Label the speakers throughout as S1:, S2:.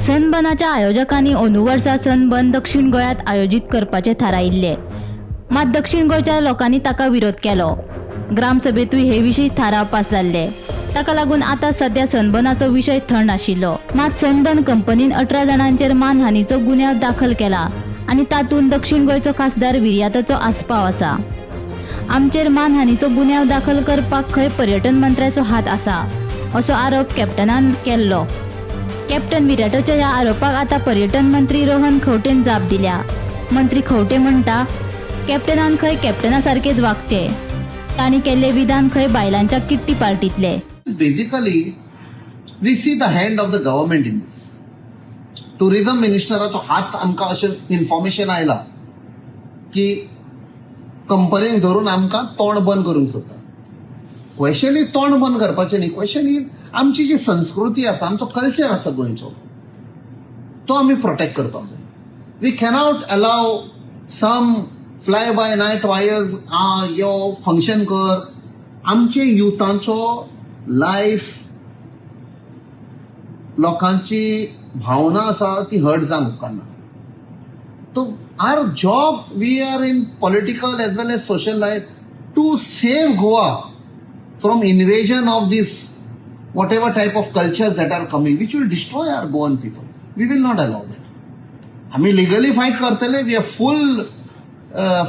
S1: सनबर्नाच्या आयोजकांनी अंदू वर्सा सनबर्न दक्षिण गोंयांत आयोजीत करपाचें थारायिल्लें. मात दक्षिण गोंयच्या लोकांनी ताका विरोध केलो. ग्रामसभेंतूय हे विशीं थाराव पास जाल्ले. ताका लागून आतां सध्या सनबर्नाचो विशय थंड आशिल्लो. मात सनबर्न कंपनीन 18 जाणांचेर मानहानीचो गुन्यांव दाखल केला आनी तातूंत दक्षिण गोंयचो खासदार विर्याताचो आस्पाव आसा. आमचेर मानहानीचो गुन्यांव दाखल करपाक खंय पर्यटन मंत्र्याचो हात आसा, असो आरोप कॅप्टनान केल्लो. कॅप्टन विर्याटोच्या ह्या आरोपाक आतां पर्यटन मंत्री रोहन खंवटेन जाप दिल्या. मंत्री खंवटे म्हणटा, कॅप्टनान खंय कॅप्टना सारकेच वागचे. तांणी केल्ले विधान खंय बायलांच्या kitty पार्टीतले.
S2: Basically, we see the hand of the government in this. Tourism मिनिस्टराचो हात. आमकां अशें इन्फॉर्मेशन आयलां की कंपनीक धरून आमकां तोंड बंद करूंक सोदता. क्वेश्चन is, तोंड बंद करपाचें न्ही. क्वेश्चन is, आमची जी संस्कृती आसा, आमचो कल्चर आसा गोंयचो, तो आमी प्रोटेक्ट करपाक जाय. We cannot allow some fly by night wires. आ यो फंक्शन कर, आमचे युथांचो लायफ, लोकांची भावना आसा ती हर्ट जावंक उपकारना. तो our job, we are in political as well as social life to save Goa from invasion of this whatever type of cultures that are coming, which will destroy our Goan people. We will not allow that. आम्ही legally fight करतले. We have full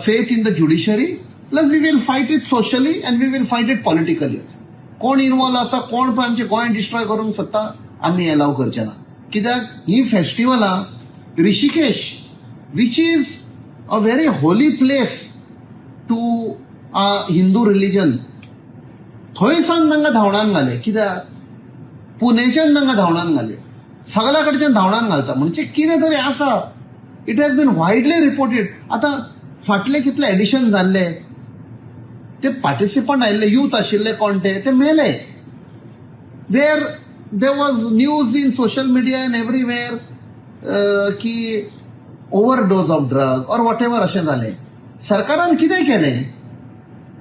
S2: faith in the judiciary, plus we will fight it socially and we will fight it politically. कोण involve आसा, कोण पळय आमचें Goa destroy करूंक सोदता, आमी एलाव करचे ना. कित्याक ही फेस्टिवलां Rishikesh, which is a very holy place to Hindu religion, थंय सावन तांकां धांवडावन घाले. कित्याक पुणेच्यान तांकां धांवडावन घाले, सगळ्या कडच्यान धांवडावन घालता म्हणजे कितें तरी आसा. It has been widely reported. आतां फाटले कितले एडिशन जाल्ले, ते पार्टिसिपंट आयिल्ले, यूथ आशिल्ले कोण ते, ते मेले. Where there was news in social media and everywhere की overdose of drug or whatever अशें जालें. सरकारान कितें केलें?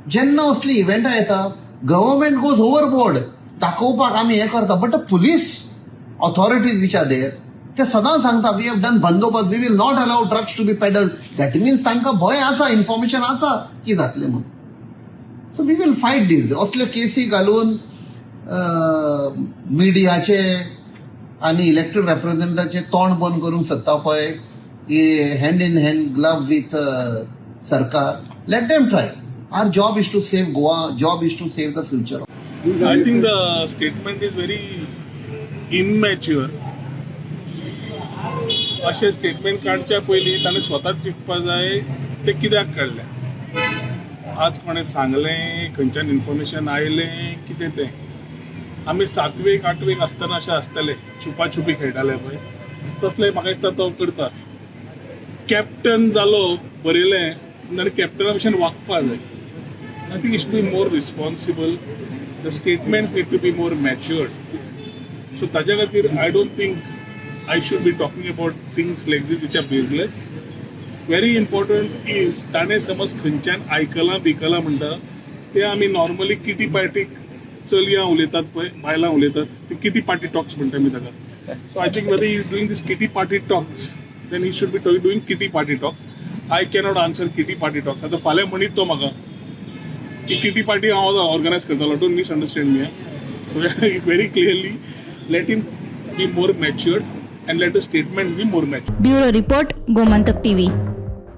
S2: जेन्ना असली इव्हेंटां येता, गव्हर्मेंट गोज ओवरबोर्ड दाखोवपाक आमी हें करता. But the police authorities which are there, ते सदां सांगता, "We have done बंदोबस्त, we will not allow drugs to be peddled." That means तांकां भंय आसा, इन्फॉर्मेशन आसा की जातलें म्हणून. So we will fight this. असल्यो केसी घालून मिडियाचे आनी इलेक्टेड रेप्रेझेंटेटिव्हाचे तोंड बंद करूंक सोदता पळय, hand in hand glove with सरकार, let them try. Our job is to save Goa, job is to save the future.
S3: I think the statement is very immature. अशें स्टेटमेंट काडच्या पयलीं ताणें स्वताच चिंतपा जाय ते कित्याक काडलें. आज कोणें सांगलें, खंयच्यान इन्फॉर्मेशन आयलें, कितें तें. आमी सातवेक आठवेक आसतना अशें आसताले, छुपाछुपी खेळटाले पळय, तसलें म्हाका दिसता तो करता. कॅप्टन जालो बरयलें आनी कॅप्टना भशेन वागपा जाय. I think it should be more responsible. The statements need to be more matured. So ताज्या खातीर I don't think I should be talking about things like this which are baseless. Very important is, ताणें समज खंयच्यान आयकलां बिकलां म्हणटा ते, आमी normally किटी पार्टीक चलयां उलयतात पळय, बायलां उलयतात, ती किटी पार्टी टॉक्स म्हणटा आमी ताका. So I think whether is doing this kitty party talks, then he should be doing kitty party talks. I cannot answer kitty party talks. आतां फाल्यां म्हणीत तो म्हाका की किटी पार्टी हांव ऑर्गनायज करतालो. Don't misunderstand me. So very clearly, let him be more matured and let the statement be more matured.
S1: Bureau report, Gomantak TV.